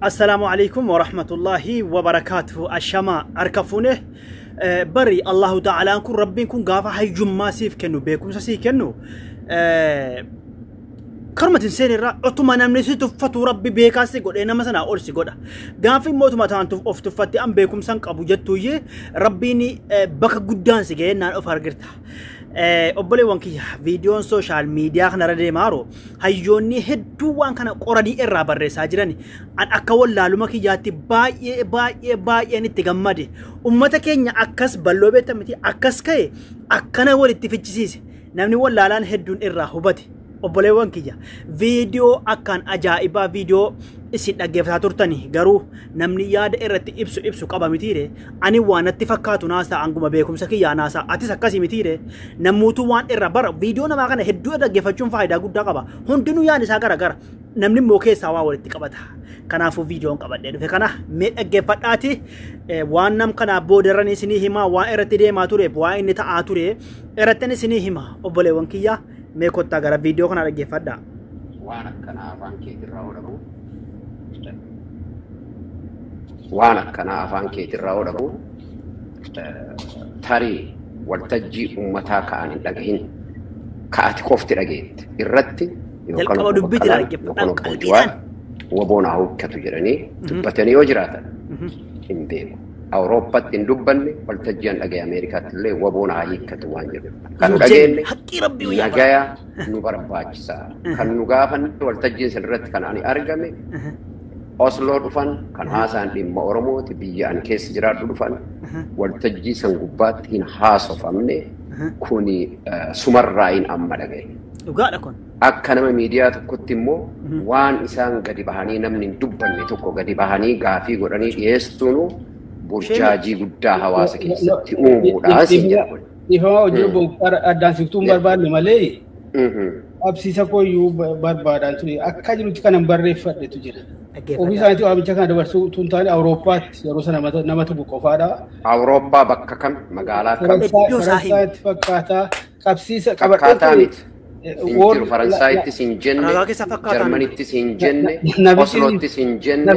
Assalaamu alaikum warahmatullahi wabarakaatuhu. Ashama harka fuune. Bari Allahu ta'alaan kun, rabbiin kun gaafa hayyummaa siif kennu, beekumsa siif kennu, karuma seen irraa otuma namni si tuffatu rabbi beekaa si godhee nama sanaa ol si godha. Gaafa immoo otuma ta'an of tuffatti an beekumsa hin qabu jettuyyee rabbiin bakka guddaan si ga'ee naan of argirta. Obboleewwan kiyya, viidiyoon social media kanarra deemaa jiru, hayyoonni hedduu waan kana qoranii irraa barreessaa jiran, an akka wallaaluma kiyyaatti baay'ee baay'ee baay'een itti gammade. Ummata keenya akkas balloo beektan miti, akkas ka'e akkana walitti fichisiise, namni wallaalaan hedduun irraa hubate. Obboleewwan kiyya, viidiyoo akkaan ajaa'ibaa viidiyoo isin dhaggeeffataa turtani, garuu namni yaada irratti ibsu ibsu qaba mitiire? Ani waan natti fakkaatu naasaa, anguma beekumsa kiyyaa naasaa, atis akkasii mitiire? Namuutu waan irra bara viidiyoo namaa kana hedduu irra dhaggeeffachuun faayidaa guddaa qaba. Hundinuu yaadni isaa gara gara, namni immoo keessaa waa walitti qabata. Kanaafuu viidiyoon qabadhee dhufe kana mee dhaggeeffadhaati. Waan nam kanaa boodarran isinii himaa, waan irratti deemaa ture, waan inni ta'aa ture irratti isinii hima. Obboleewwan kiyya, mee kottaa gara viidiyoo kana dhaggeeffadhaa. Waan akkanaa afaan keetirraa yoo dhagahu, waan akkanaa afaan keetirraa yoo dhagahu, tarii waltajjii uummataa ka'an hin dhagahin, ka'ati qofti dhageette irratti yookaan Jalqaba obbo dubbiitti Baqqalaan dhaggeeffadhaan yookaan obbo qalbiidhaan. Jawaar waboon haa hukkatu jedhanii dubbatanii yoo jiraatan hin beeku. Awurooppaatti hin dubbanne, waltajjii an dhagaye Ameerikaatti illee waboon haa hiikkatu waan jedhu. Kan nu Hin jenne dhageenye haqqii rabbii guyyaa bara. Nagaya nu barbaachisa. Kan nu gaafanne waltajjiin san irratti kan ani argame Osloo dhufan, kan haasaan dhimma Oromooti, biyya ani keessa jiraadhu dhufan, waltajjii san gubbaatti hin haasofamne. Kuni sumarraayin amma dhagaye. Dhugaadha kun. Akka nama miidiyaa tokkotti immoo waan isaan gadi bahanii namni hin dubbanne tokko gadi bahanii gaafii godhanii dhiyeessuun burjaajii guddaa hawaasa keessatti uumuudha siin jedha kun. Dhiifama hojii obbo addaan siqtuu hin barbaanne malee qabsiisa kooyyuu barbaadaan ture, akka jirutti kanan barreeffadhetu jira. Ofii Dhaggeeffadhaa. isaaniitii waamicha kana dabarsuu utuu hin taane, Awurooppaatti yeroo sana nama tokko qofaadha. Awurooppaa bakka kam, magaalaa kam? Iddoo isaa himi. Faransaayatti fakkaata, qabsiisa qabadhee Fakkaataa ture. miti. Hin jiru, Faransaayittis hin jenne, Ragaa keessa fakkaataa miti. Jarmanittis hin jenne, Osloottis hin jenne,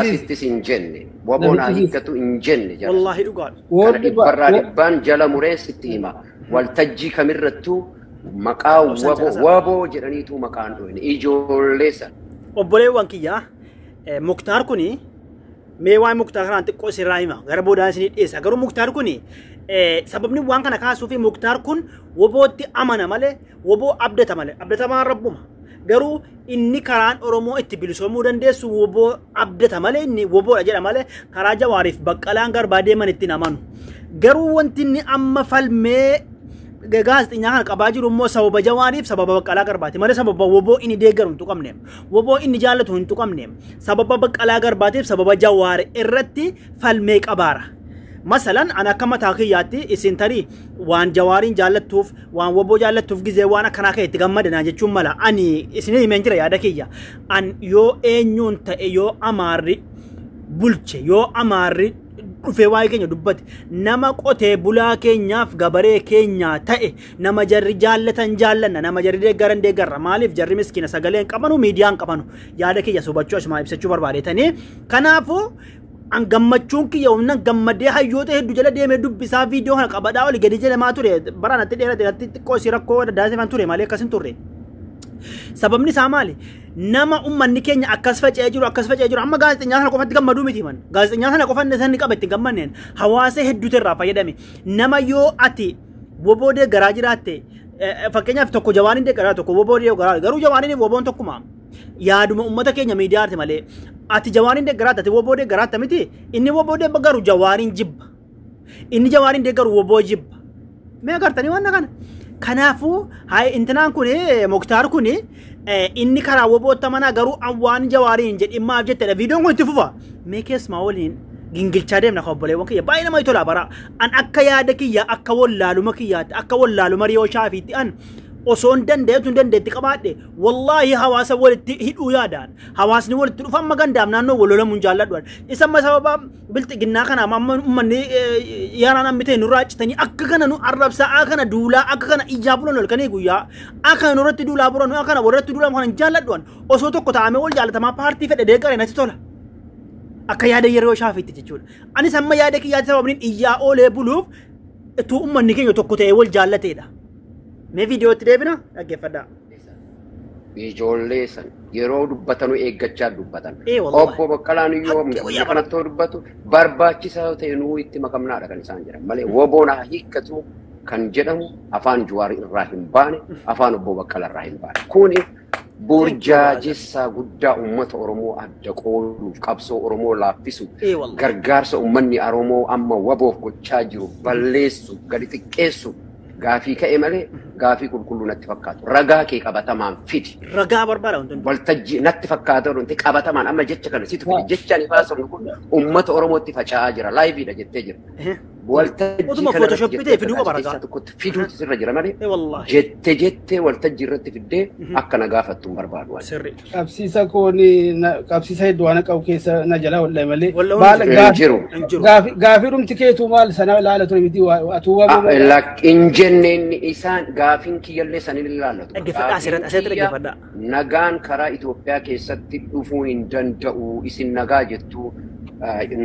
asittis hin jenne, waboon haa hiikkatu hin jenne jara. Wallaahi dhugaadha. Kana dhibbarraa dhibbaan jala muree sitti hima. Waltajjii kamirrattuu maqaa Obsaan waboo caqasaa. Waboo jedhaniitu maqaan dho'in ijoollee sana. Obboleewwan kiyya, Muktaar kuni, mee waa'ee Muktaar kanaan xiqqoo isinirraa hima, gara boodaan isinii dhiyeessa. Garuu Muktaar kuni, sababni waan kana kaasuu fi Muktaar kun wobootti amana malee, woboo abdata malee, abdatamaan rabbuma. Garuu inni karaan Oromoo itti bilisoomuu dandeessu woboo abdata malee, inni woboodha jedha malee, karaa Jawaariif Baqqalaan Garbaa deeman ittiin amanu. Garuu wanti inni amma falmee gaazexeenyaa kana qabaa jiru immoo sababa Jawaariif sababa Baqqalaa Garbaati malee sababa woboo inni deeggaru hin tuqamne. Woboo inni jaallatu hin tuqamne. Sababa Baqqalaa Garbaatiif sababa Jawaar irratti falmee qabaara. Masalan an akka mataa kiyyaatti, isin tarii waan Jawaariin jaallattuuf, waan woboo jaallattuuf gizee waan akkanaa ka'e itti gammadanaa jechuun mala. Ani isin himeen jira yaada kiyya. An yoo eenyuun ta'e, yoo Amaarri bulche, yoo Amaarri dhufee waa'ee keenya dubbate, nama qotee bulaa keenyaaf gabaree keenyaa ta'e, nama jarri jaallatan jaallanna, nama jarri deeggaran deeggarra. Maaliif? Jarri miskiina, sagalee hin qabanu, miidiyaa hin qabanu. Yaada kiyya subachuu asumaa ibsachuu barbaadetanii. Kanaafuu an gammachuun kiyya humna gammadee hayyoota hedduu jala deemee dubbisaa viidiyoo kana qabadhaa oli gadi jedhamaa ture. Bara natti dheerate, natti xiqqoo isii rakkoo adda ture malee akkas hin turre. Sababni isaa maali? Nama ummanni keenya akkas faca'ee jiru, akkas faca'ee jiru, amma gaazexeenyaa sana qofatti gammaduu miti man. Gaazexeenyaa sana qofa inni qaba itti gammanneen hawaasa hedduutu irraa fayyadame. Nama yoo ati woboo deeggaraa jiraatte, fakkeenyaaf tokko Jawaaniin deeggaraa, tokko woboo deeggaraa, garuu Jawaaniin woboon tokkuma. Yaaduma ummata keenya miidiyaati malee ati Jawaaniin deeggaraatti, ati woboo deeggaraatta miti. Inni woboo deeggaru Jawaaniin jibba. Inni Jawaaniin deeggaru woboo jibba. Mee agartanii waan kana? Kanaafuu haa intinaan kun, Muktaar kun, inni karaa wobootta manaa, garuu an waan Jawaariin jedhin maaf jettedha. Viidiyoon kun itti fufa. Mee keessumaa waliin gingilchaa deemna kan obboleewwan kiyya, baay'ee namatti tola bara. An akka yaada kiyya, akka wallaaluma kiyyaatti, akka wallaaluma riyoo shaafiitti, an osoo hin danda'etu hin dandeetti qabaadhe, wallaahi hawaasa walitti hidhuu yaadaan. Hawaasni walitti dhufa, amma gandaaf naannoo wal lolamuun jaalladhu. Isa amma sababa bilxiginnaa kana amma uummanni yaraan ammi ta'e nurraa citanii akka kana nu arrabsaa, akka kana duulaa, akka kana ijaa bulan ol kanii guyyaa akka kana nurratti duulaa bulan, akka kana warratti duulaa kana hin jaalladhu. Osoo tokko ta'amee wal jaalatamaa paartii fedhe deeggaree natti tola. Akka yaada yeroo shaafiitti jechuudha. Anis amma yaada kiyyaatti sababni iyyaa oolee buluuf utuu uummanni keenya tokko ta'ee wal jaallateedha. Mee viidiyootti deebina dhaggeeffadhaa. Ijoollee san yeroo dubbatanu eeggachaa dubbatan. Obbo Baqqalaan yoo biyya kanatti dubbatu barbaachisaa ta'e nuu itti makamnaadha kan isaan jedhan malee woboon haa hiikkatu kan jedhamu afaan Jawaar irraa hin baane, afaan obbo Baqqalaa irraa hin baane. Kuni burjaajessaa guddaa uummata Oromoo adda qooduuf, qabsoo Oromoo laaffisuuf, gargaarsa uummanni Oromoo amma waboof gochaa jiru balleessuuf, gadi xiqqeessuuf gaafii ka'e malee gaafii qulqulluu natti fakkaatu. Ragaa kee qabatamaan fidi. Ragaa barbaada wanti. Waltajjii natti fakkaata wanti qabatamaan amma jecha kana situ fidi. Jecha ani haasofnu kun uummata Oromootti faca'aa jira. Laayiviidha jettee jira. Waltajjii kana Photoshopii ta'e fiduu qaba ragaa. Tokkotti fiduutu sirra jira malee jette jettee waltajjii irratti fiddee akka na gaafattu hin barbaadu. Sirri. Qabsiisa koon qabsiisa hedduu waan qabu keessa na jalaa wallahi malee. Jiru. Gaafii dhumti keetu maal sana ilaala ture miti atuu waa. Hin jenne inni isaan gaafiin kiyyallee san hin ilaallatu. Dhaggeeffadhaa asirratti asirratti dhaggeeffadhaa. Nagaan karaa Itoophiyaa keessatti dhufuu hin danda'u isin nagaa jettu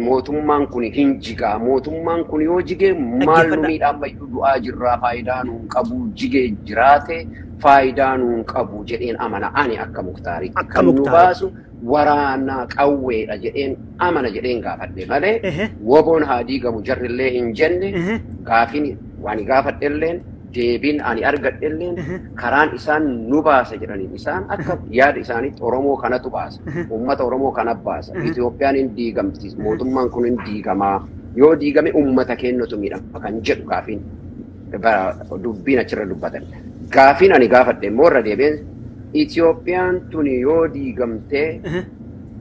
mootummaan kun hin jigaa mootummaan kun yoo jige maal nu miidhaa ammayyuu du'aa jirraa faayidaa nuun qabu jigee jiraate faayidaa nuun qabu jedheen amana ani akka Muktaaritti kan nu baasu waraana qawweedha jedheen amana jedheen gaafadhe malee woboon haa diigamu jarrillee hin jenne gaafiin waan gaafadhelleen deebiin ani argadhelleen karaan isaan nu baasa jedhaniin isaan akka yaada isaaniitti Oromoo kanatu baasa uummata Oromoo kana baasa Itoophiyaan hin diigamti mootummaan kun hin diigamaa yoo diigame uummata keenyatu miidhama kan jedhu gaafiin dubbiin achirra dubbatan gaafiin ani gaafadhe immoo irra deebiin Itoophiyaan tuni yoo diigamtee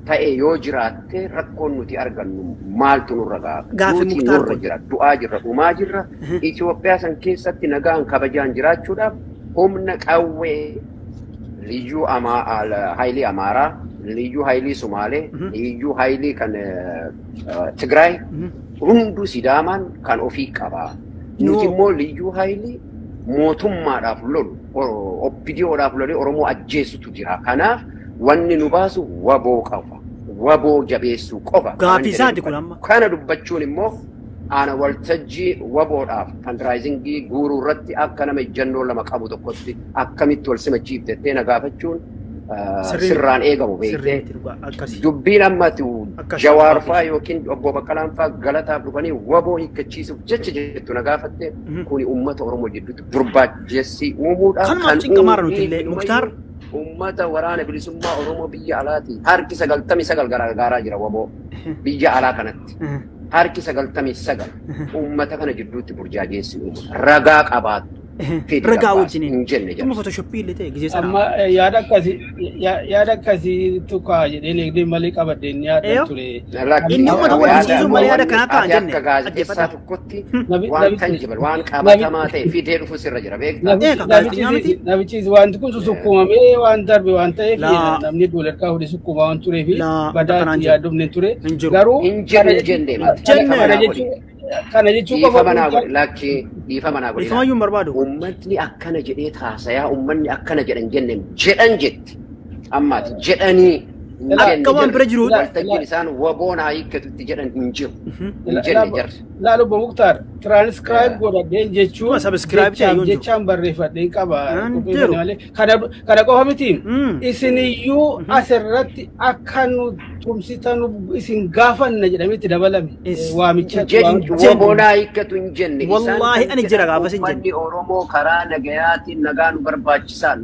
ta'e yoo jiraatte rakkoon nuti argannu maaltu nurra ga'a? Gaaffii Nuti nurra jira, du'aa jirra, dhumaa jirra. Itoophiyaa san keessatti nagaan kabajaan jiraachuudhaaf humna qawwee liyyuu haayilii Amaaraa, liyyuu haayilii Sumaalee, liyyuu haayilii kan Tigraay hunduu Sidaamaan kan ofii qaba. Nuti immoo liyyuu haayilii mootummaadhaaf lolu, OPDOdhaaf lolee Oromoo ajjeesutu jira. Kanaaf wanni nu baasu waboo qofa. Waboo jabeessuu qofa. Gaaffii isaati kun amma. Kana dubbachuun immoo ana waltajjii waboodhaaf fundraisingii guuruu irratti akka nama ejjennoo lama qabu tokkotti akkamitti wal simachiifte jettee na gaafachuun sirraan eegamu beektee. Dubbiin ammatu Jawaar fa'aa yookiin obbo Baqqalaan fa'aa galataaf dhufanii waboo hiikkachiisuuf jecha jettu na gaafatte kuni uummata Oromoo jidduutti burjaajessi uumuudhaaf kan cinqamaara nuti illee Muktaar. Uummata waraana bilisummaa Oromoo biyya alaati harki 99 gargaaraa jira waboo biyya alaa kanatti. Harki 99 uummata kana jidduutti burjaajessi uumu ragaa qabaattu. Ragaa wajjin hin jenne jedha. Photoshopii illee ta'e gizee sana. Amma yaada akkasii tuqaa jedheen eegdee malee qabadheen yaada ture. Inni uummata waliin ciisuu malee yaada kanaa kaa'an jenne. Akka gaazexeessaa tokkotti waan tangible waan qabatamaa ta'e fidee dhufu sirra jira beektaa. Namichis wanti kun susukkuumamee waan darbe waan ta'eef namni duularkaa hodhe sukkuumaa waan tureef badaa itti yaadofne ture. Garuu hin jenne hin jenne. Kana jechuun qofa lakki dhiifama naa godhe. Dhiifama iyyuu hin barbaadu. Uummatni akkana jedhee taasayaa uummanni akkana jedhan jenne jedhan jetti. Ammaati jedhanii Akka waan bira jiru. Waltajjiin isaan waboon haa hiikkatutti jedhan hin jiru. Hin jenne jarri. Laalu obbo Muktaar tiraanskraayib godhadheen jechuun jechaan barreeffadheen qaba. Kana qofa miti isiniyyuu asirratti akka nu tumsitanu isin gaafanna jedhamee itti dabalame waamicha. Waboon haa hiikkatu hin jenne. Wallaahi ani jira gaafas hin jenne. Uummanni Oromoo karaa nagayaatiin nagaa nu barbaachisaa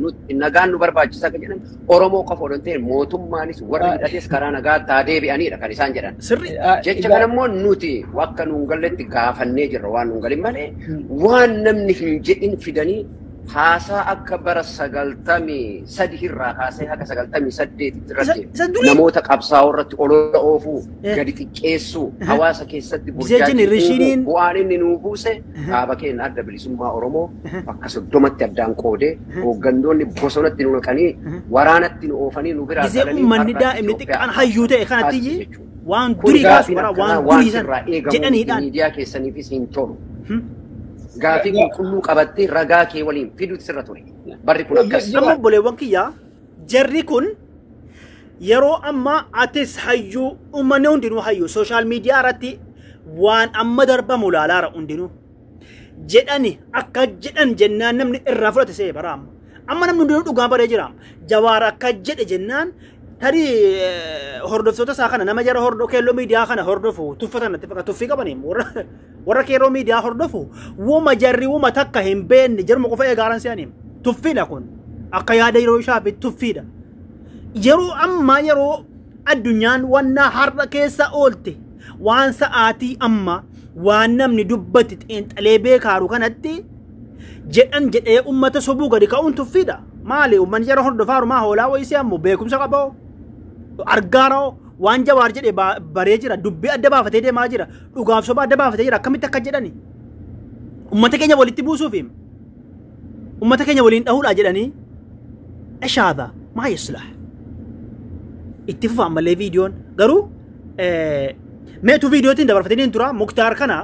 nagaan nu barbaachisaa kan jedhan Oromoo qofa odoo hin ta'in mootummaanis warri hidhates karaa nagaa taa deebi'anidha kan isaan jedhan. Jecha kana immoo nuti akka nuun galletti gaafannee jirra waan nuun galin malee waan namni hin jedhin fidanii haasaa akka bara 93 irraa kaasee haga 98 irratti namoota qabsaa'oo irratti olola oofuu gadi xiqqeessuu hawaasa keessatti burjaajii bu'aan inni nuu buuse dhaaba keenya adda bilisummaa Oromoo bakka 30tti addaan qoodee hooggantoonni bosonatti nu naqanii waraanatti nu oofanii nu biraa galanii. Gisee uummanni daa'imni xiqqaan hayyuu ta'e kanatti waan durii kaasu waan durii sana jedhaniidhaan. Miidiyaa keessaniifis hin tolu. Gaafii qulqulluu qabattee ragaa kee waliin fiduutu sirra ture. Barri kun akkas. Amma obboleewwan kiyyaa jarri kun Yeroo ammaa atis hayyuu uummanni hundinuu hayyuu sooshaal miidiyaa irratti waan amma darbamu ilaalaara hundinuu. Jedhani akka jedhan jennaan namni irraa fudhate see bara amma. Amma namni hundinuu dhugaa baree jira. Jawaar akka jedhe jennaan tarii hordoftoota isaa kana nama jara hordoo keelloo miidiyaa kana hordofu tuffatan natti fakkaata tuffii qabaniin warra keelloo miidiyaa hordofu wuma jarri wuma takka hin beekne jaruma qofa eegaaran se'aniin tuffiidha kun akka yaada yeroo ishaafi tuffiidha. Yeroo ammaa yeroo addunyaan wannaa har'a keessa oolte waan sa'aatii amma waan namni dubbatti xiinxalee beekaaru kanatti jedhan jedhee ummata sobuu gadi ka'uun tuffiidha. Maali uummanni jara hordofaaru maa hoolaa wayisee ammoo beekumsa qaboo argaaroo waan Jawaar jedhe baree jira dubbii adda baafatee deemaa jira dhugaaf soba adda baafatee jira akkamitti akka jedhani ummata keenya walitti buusuuf ummata keenya waliin dhahuudha jedhanii ishaadha maa yaslah itti fufa ammallee viidiyoon garuu meetu viidiyootiin dabarfatanii tura Muktaar kana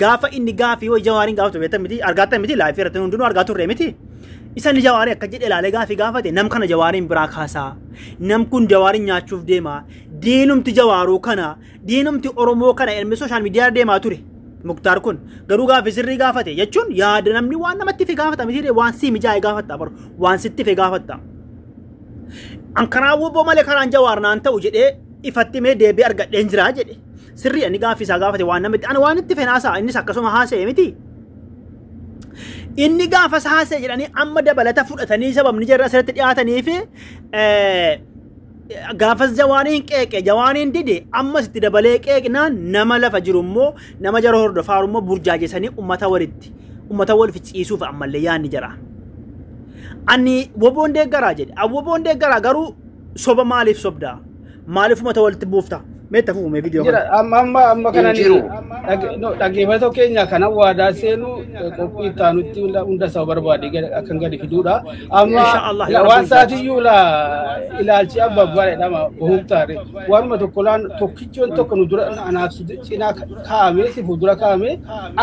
gaafa inni gaafii wayi Jawaariin gaafatu beektan miti argaattan miti laayifii irratti hundinuu argaa turre miti. Isan Jawaarii akka jedhe ilaalee gaafii gaafate nam kana Jawaariin biraa kaasaa nam kun Jawaariin nyaachuuf deema diinumti Jawaaruu kana diinumti Oromoo kana ilmi sooshaal miidiyaa deemaa ture Muktaar kun garuu gaafii sirrii gaafate jechuun yaada namni waan namatti fi gaafata miti waan sii mijaa'e gaafatta baru waan sitti fi gaafatta. An karaa woboo malee karaan Jawaar naan ta'u jedhee ifatti mee deebii argadheen jira jedhe. Sirrii inni gaafii isaa gaafate waan namatti ani waan itti fenaasaa innis akkasuma haasa'e miti. Inni gaafa haasa'e jedhanii amma dabalata fudhatanii sababni jarri asirratti dhiyaatanii fi gaafas Jawaariin qeeqe Jawaariin dide ammas itti dabalee qeeqnaan nama lafa jiru immoo nama jara hordofaaru immoo burjaajesanii ummata walitti ummata wal ficciisuuf ammallee yaadni jira. Ani woboon deeggaraa jedhe woboon deeggaraa garuu soba maaliif sobdaa maaliif ummata walitti buufta? Meetta fuume viidiyoo kana. Amma kana dhaggeeffatoo keenya kana waadaa seenu qophii itti hunda isaa barbaade akkan gadi fiduudha. Amma waan saatiyyuu ilaalchi abba bareedama bohumtaare waanuma tokko laan tokkichoon tokko nu dura anaaf cinaa kaa'ame si fuuldura kaa'ame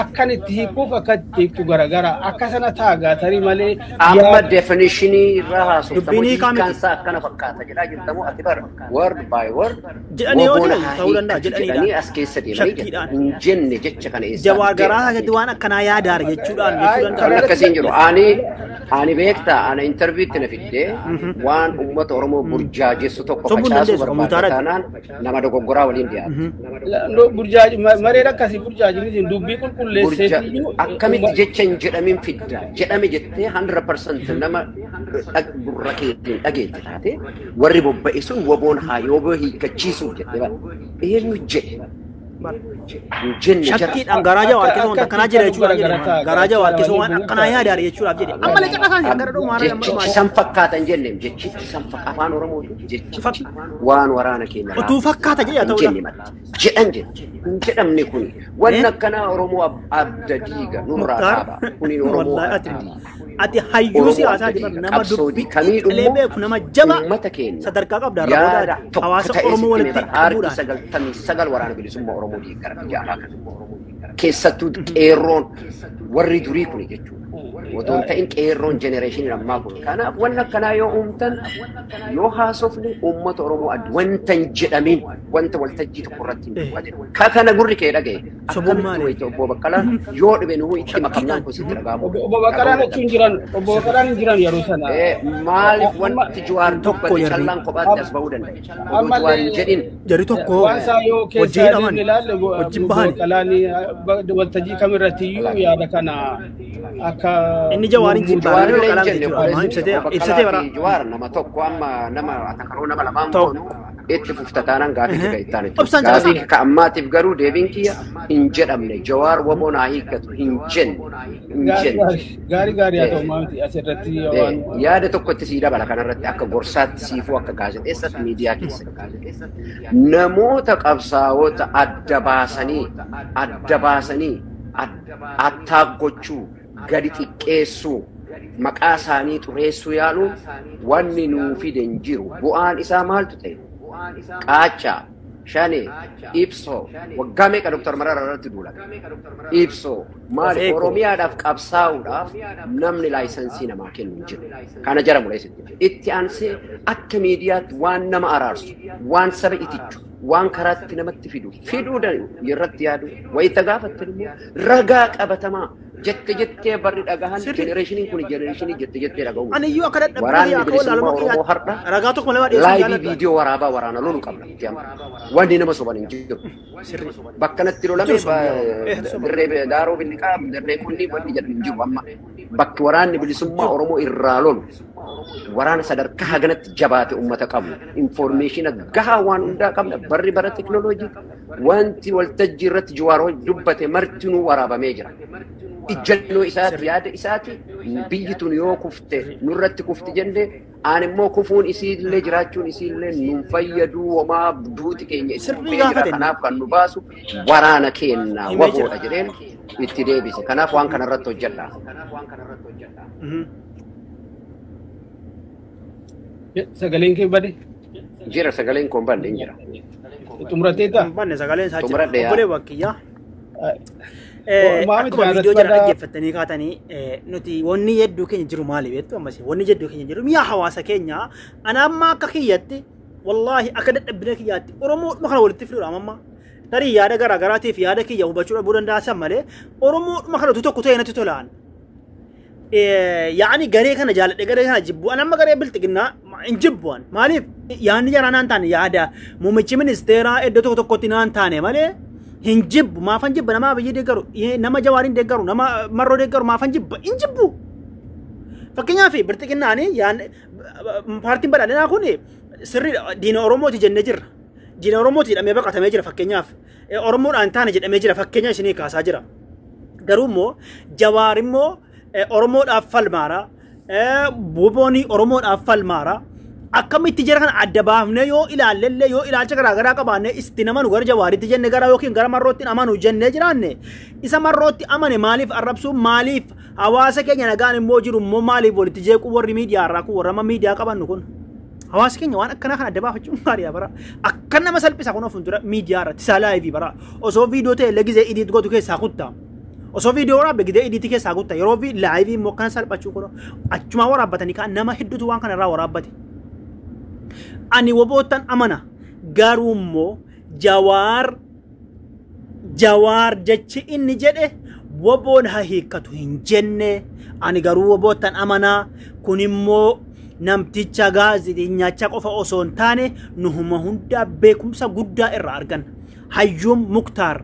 akkan itti hiikuuf akka itti hiiktu garagara akka sana taagaa tarii malee. Amma definishinii irraa haasoftamu hiikkaan isaa akkana fakkaata jedhaa jirtamu ati bara word by word. Jedhanii yoo ta'u ta'uu danda'a jedhaniidha. As keessa deemanii hin jenne jecha kana eessaa. Jawaar garaa keessatti waan akkanaa yaadaara jechuudhaan jechuu danda'a. Kan akkasiin jiru ani beektaa ana intarviitti na fiddee waan uummata Oromoo burjaajessu tokko facaasuu barbaada taanaan nama dogoggoraa waliin dhiyaata. Mareen akkasii burjaajinitiin dubbii qulqulleessee akkamitti jecha hin jedhamin fidda jedhame jettee 100% nama gurra keetiin dhageette taate warri bobba'e sun woboon haa yoo hiikkachiisuuf jettee bara eenyu jedhe Shakkiidhaan garaa Jawaar keessa waan akkanaa jira jechuudhaaf jedhe garaa Jawaar keessa waan akkanaa yaadaara jechuudhaaf jedhe ammallee caqasaan jira gara dhumaa irra jechichi san fakkaata hin jenneem jechichi san afaan Oromoo jechichi waan waraana keenya utuu fakkaata jedhe ta'uu jenne jedhan jedhe hin jedhamne kuni wanni akkanaa Oromoo abda diiga nurraa dhaaba kuni Oromoo ati hayyuu siyaasaa jedhan nama dubbii xixiqqee beeku nama jabaa sadarkaa qabda irraa hawaasa Oromoo walitti qabuudhaan. 99 waraana bilisummaa Oromoo deeggara biyya alaa kana. Keessattuu qeerroon warri durii kuni jechuudha. Otoo hin ta'in qeerroon jenereeshinii ammaa kun. Kanaaf wanni akkanaa yoo uumtan yoo haasofne uummata Oromoo adda wanta hin jedhamin wanta waltajjii tokko irratti hin dubbatin. Ka kana gurri kee dhagaye. Akkamitti wayita obbo Baqqalaan yoo dhibe nuhu itti makamnaan kun sitti dhaga'amu. Obbo Baqqalaan jechuun jiran obbo Baqqalaan hin jiran yeroo sana. Maaliif wanti Jawaar dubbate callaan kophaatti as ba'uu danda'a? Oduu Jawaar hin jedhin. Jarri tokko waan isaa yoo wajjin keessaa hidhaman ilaalle wajjin bahan. Baqqalaan waltajjii kamirratti iyyuu yaada kana akka Inni Jawaariin jibbaa Jawaar inni illee Baqqalaan hin jenne jechuudha. Maal ibsatee ibsatee bara. Jawaar nama tokko amma nama atakaroo nama lamaan Tokko. goonu itti fufta taanaan gaafii kee ittaan itti. Obsaan Gaafii caqasaa. ka ammaatiif garuu deebiin kiyya hin jedhamne Jawaar woboon haa hiikkatu hin jenne hin jenne. Gaarii gaarii haa ta'u maamti asirratti waan Yaada tokkotti sii dabala kanarratti akka gorsaatti siifuu akka gaazexeessatti miidiyaa keessatti. Namoota qabsaa'ota adda baasanii attaak gochuu gadi xiqqeessuu maqaa isaanii xureessuu yaaluun wanni nuu fide hin jiru. Bu'aan isaa maaltu ta'e? Qaachaa Shane, Ibsoo, waggaa meeqa Dr. Mararaa irratti duulame. Ibsoo, maali Oromiyaadhaaf qabsaa'uudhaaf namni laayisansii namaa kennu hin jiru. Kana jara mul'isitti. Itti aansee akka miidiyaatti waan nama araarsu, waan saba itichu, waan karaatti namatti fidu, fiduu irratti yaadu, wayita gaafattan immoo ragaa qabatamaa jette jettee barri dhagahan jenereeshiniin kun jenereeshinii jette jettee dhagahu. Ani iyyuu akka dadhabbii Waraanni akka bilisummaa walaaluma Oromoo har'a ragaa tokko malee dhiyeessuu laayivii jaalladha. viidiyoo waraabaa waraana lolu qabna. Wanni nama soban hin jiru. Bakka natti lolame dirree daaroo billiqaa dirree kunni wanni jedhu hin jiru amma. Bakki waraanni bilisummaa Oromoo irraa lolu waraana sadarkaa haganatti jabaate uummata qabu. Infoormeeshina gahaa waan hundaa qabna. Barri bara teknooloojii wanti waltajjii irratti Jawaar dubbate martinuu waraabamee jira. Ijjannoo isaati yaada isaati biyyi tun yoo kufte nurratti kufti jenne aan immoo kufuun isiillee jiraachuun isiillee nun fayyaduu homaa duuti keenya itti Sirrii kufee jira gaafate. Kanaaf kan nu baasu waraana keenya Himee jira. waboodha jedheen itti deebise. Kanaaf waan kanarratti hojjedha. Sagaleen kee bade. Jira sagaleen kun banne hin jira. Xumurateeta. Banne sagaleen isaa jira. Xumuradhe yaa. Obbolee Wakkiyyaa. Maamit Akkuma irratti viidiyoo jala badaa- dhaggeeffattanii kaatanii nuti wanni hedduu keenya jiru maali beektu ammas wanni hedduu keenya jiru mi'a hawaasa keenya ana amma akka kiyyatti wallaahi akka dadhabbina kiyyaatti Oromoodhuma kana walitti fiduudha amma tarii yaada garaa garaatiif yaada kiyya hubachuu dhabuu danda'a malee Oromoodhuma kana utuu tokko ta'e natti tolaan. Yaani garee kana jaaladhe garee kana jibbu an amma garee bilxiginnaa hin jibbu an maaliif yaadni jaraa naan taane yaada muummichi ministeeraa iddoo tokko tokkotti naan taane malee hin jibbu maafan jibba nama Abiyyi deeggaru nama Jawaariin deeggaru nama Marroo deeggaru maafan jibba hin jibbu. Fakkeenyaaf bilxiginnaani paartiin badhaadhinaa kun sirri diina Oromooti jennee jirra. Diina Oromooti jedhamee baqatamee jira fakkeenyaaf. Oromoodhaan taane jedhamee jira fakkeenya isinii kaasaa jira. Garuu immoo Jawaar immoo Oromoodhaaf falmaara. Bobooni Oromoodhaaf falmaara. Akkamitti jara kana adda baafnee yoo ilaallellee yoo ilaalcha garaa garaa qabaanne itti namanu gara Jawaaritti jenne gara yookiin gara Marrootti amanu jennee jiraanne isa Marrootti amane maaliif arrabsuu maaliif hawaasa keenya nagaan immoo jiru immoo maaliif walitti jeequu warri miidiyaa irraa kun warra amma miidiyaa qabannu kun. Hawaasa keenya waan akkanaa kana adda baafachuun gaariidha bara. Akka nama salphisa kun of dura miidiyaa irratti isaa laayivii bara. Osoo viidiyoo ta'e illee gizee idiit gootu keessaa kuttaa. Osoo viidiyoo waraabbe gizee idiitii keessaa kuttaa. Yeroo laayivii immoo akkana salphachuu kun achumaa waraabbatanii kaan nama hedduutu waan kana irraa waraabbate. Ani woboottan amana garuu immoo Jawaar jechi inni jedhe woboon haa hiikkatu hin jenne ani garuu woboottan amanaa kun immoo namticha gaazexeenyacha qofa osoo hin taane nuhuma hundaa beekumsa guddaa irraa arganna. Hayyuun Muktaar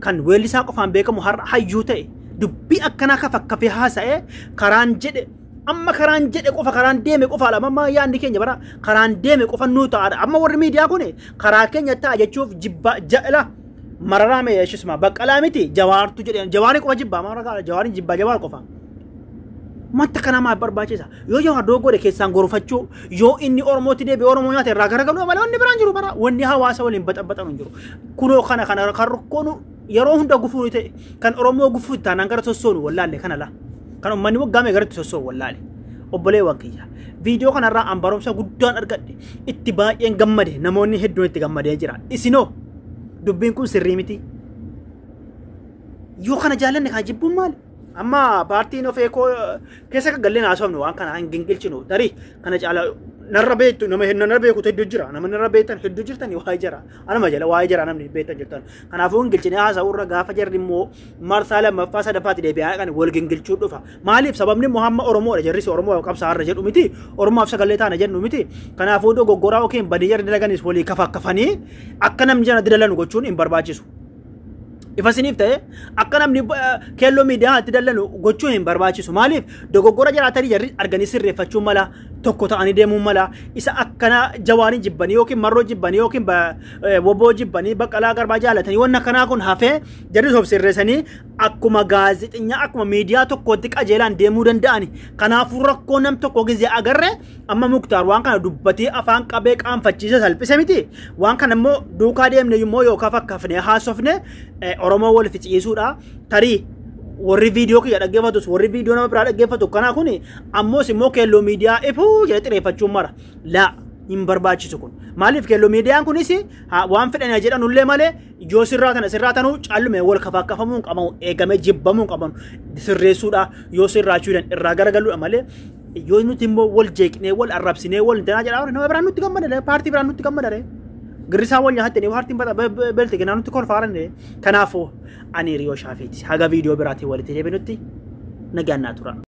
kan weellisaa qofaan beekamu har'a hayyuu ta'e dubbii akkanaa kafakkafee haasa'ee karaan jedhe amma karaan jedhe qofa karaan deeme qofaadha amma yaadni keenya bara karaan deeme qofa nuu ta'aadha amma warri miidiyaa kun karaa keenya ta'a jechuuf jibba ja'ila mararaa mee yeeshisuma baqqalaa miti Jawaartu jedhe Jawaarii qofa jibbaa mararaa Jawaariin jibbaa Jawaar qofa. Wanta kana maal barbaachisa? Yoo Jawaar dogoggore keessaan gorfachuu yoo inni Oromootti deebi'e Oromoo nyaata irraa garagaluu malee wanni biraan jiru bara wanni hawaasa waliin baxabaxanu hin jiru. Kunoo kana kana kan rakkoonu yeroo hunda gufuu ta'e kan Oromoo gufuu taanaan gara sossoonu wallaalle kana la. Kan uummanni waggaa meeqa garatti sossoonu wallaale. Obboleewwan kiyya. Viidiyoo kanarraa an barumsa guddaan argadhe itti baay'een gammade namoonni hedduun itti gammadee jira. Isinoo dubbiin kun sirrii miti. Yoo kana jaallanne kana jibbuun maali? Amma paartiin of eekoo keessa kan galleen haasofnu waan kana hin gingilchinu tarii kana caala narra beektu nama narra beekutu hedduu jira nama narra beektan hedduu jirtan waa'ee jira anuma jala waa'ee jira namni beektan jirtan kanaafuu gingilchinee haasa'u irra gaafa jarri immoo marsaa lammaffaa sadaffaatti deebi'aa kan wal gingilchuu dhufa maaliif sababni immoo hamma Oromoodha jarris Oromoo qabsaa'arra jedhu miti Oromoof sagalee taana jennu miti kanaafuu dogoggoraa yookiin badii jarri dalaganis walii kafakkafanii akka namni jana dalanu gochuun hin barbaachisu. Ifa isiniif ta'e akka namni keelloo miidiyaa itti dallanu gochuun hin barbaachisu. Maaliif dogoggora jiraatanii jarri arganii sirreeffachuu mala tokko ta'anii deemuu mala isa akkana Jawaariin jibbanii yookiin Marroo jibbanii yookiin Woboo jibbanii Baqqalaa Garbaa jaalatanii wanni akkanaa kun hafee jarri of sirreessanii akkuma gaazexeenyaa akkuma miidiyaa tokkootti qajeelaan deemuu danda'ani. Kanaafuu rakkoo nam tokko gizee agarre amma Muktaar waan kana dubbatee afaan qabee qaanfachiise salphise miti. Waan kana immoo duukaa deemne immoo yookaan fakkaafne haasofne Oromoo wal ficciisuudha. Tarii warri viidiyoo kiyya dhaggeeffatus warri viidiyoo nama biraa dhaggeeffatu kanaa kun ammoos immoo keelloo miidiyaa ifuu jedhe xireeffachuun mara. Laa Hin barbaachisu kun. Maaliif keelloo miidiyaan kunis waan fedhan jedhanullee malee yoo sirraa tana sirraa tanuu caallume wal kafakkafamuu hin qabamu, eegamee jibbamuu hin qabamu, sirreessuudha yoo sirraachuudhaan irraa garagaluudha malee yoo nuti immoo wal jeeqnee wal arrabsinee wal danaa jedhaa nama biraan nutti gammadare, paartii biraan nutti gammadare. Girrisaa wal nyaattanii paartiin beelte kennaa nutti kolfaaran. Kanaafuu ani Riyoo Shaafiiti. Haga viidiyoo biraatiin walitti deebinutti nagaan naa tura.